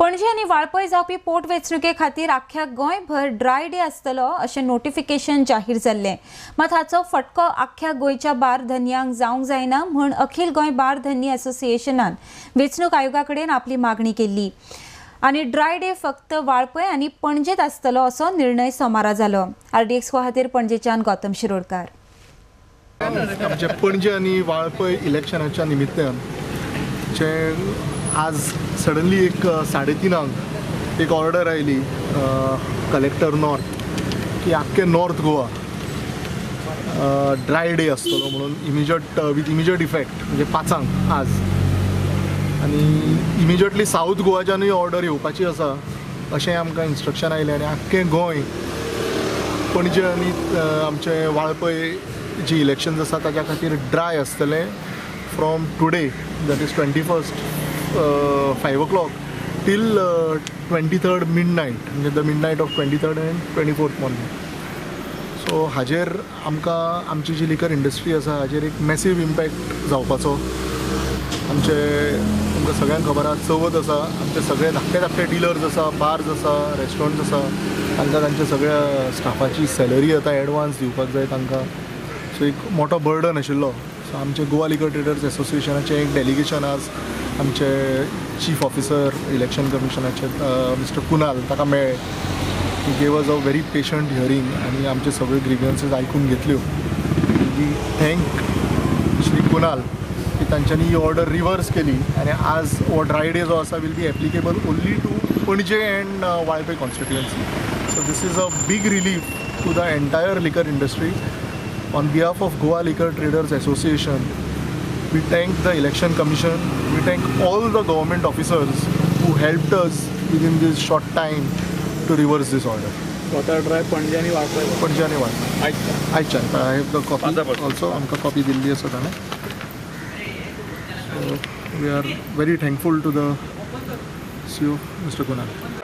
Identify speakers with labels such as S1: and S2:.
S1: पणजे आनी वाळपय जावपी पोटवेंचणुके खातीर आख्ख्या गोंयभर ड्राय डे आसतलो अशें नोटिफिकेशन जाहीर जाल्लें. मात हाचो फटको आख्ख्या गोंयच्या बार धनयांक जावंक जायना म्हूण अखिल गोंय बार धनी असोसिएशनान वेंचणूक आयोगा कडेन आपली मागणी केल्ली आनी ड्राय डे फक्त वाळपय आनी पणजेत आसतलो असो निर्णय सोमारा जालो. आरडीएक्स खातीर पणजेच्यान गौतम शिरोडकार.
S2: आमचे पणजे आनी वाळपय इलेक्शनाच्या निमित्तान जे आज सडनली एक 3:30 एक ऑर्डर आयली कलेक्टर नॉर्थ की आख्खे नॉर्थ गोवा ड्राय डे आसतलो म्हणून इमिजिएट विथ इमिजिएट इफेक्ट म्हणजे 5 आज आनी इमिजिएटली सावथ गोवाच्यानूय ऑर्डर येवपाची आसा अशें आमकां इन्स्ट्रक्शन आयलें आनी आख्खें गोंय पणजे आनी आमचे वाळपय जी इलेक्शन्स आसा ताच्या खातीर ड्राय आसतलें from today, that is 21st 5 o'clock till 23rd midnight, म्हणजे the midnight of 23rd and 24th morning. So हाजेर आमकां आमची जी लिकर इंडस्ट्री आसा हाजेर एक मॅसीव इम्पॅक्ट जावपाचो. आमचे तुमकां सगळ्यांक खबर आसा चवथ आसा, आमचे सगळे धाकटे धाकटे डिलर्स आसा, बार्स आसा, रेस्टॉरंट्स आसा, तांकां तांच्या सगळ्या स्टाफाची सॅलरी आतां एडवान्स दिवपाक जाय तांकां. सो एक मोठो बर्डन आशिल्लो. सो आमचे गोवा लिकर ट्रेडर्स एसोसिएशनाचें एक डेलिगेशन आज आमचे चीफ ऑफिसर इलेक्शन कमिशनाचे मिस्टर कुणाल ताका मेळ्ळे. He gave us a very patient hearing आनी आमचे सगळे ग्रिवियन्सीस आयकून घेतल्यो. We thank Shri Kunal की तांच्यांनी ही ऑर्डर रिवर्स केली आनी आज हो ड्राय डे जो आसा will be applicable only to Panaji and Valpoi constituency. So this is a big relief to the entire liquor industry. On behalf of Goa Liquor Traders Association, we thank the Election Commission, we thank all the government officers who helped us within this short time to reverse this order.
S3: Water dry Panaji and Valpoi.
S2: Panaji and Valpoi. Aichan. I have the copy also. Amka copy dilli asa tane. So we are very thankful to the CEO, Mr. Kunal.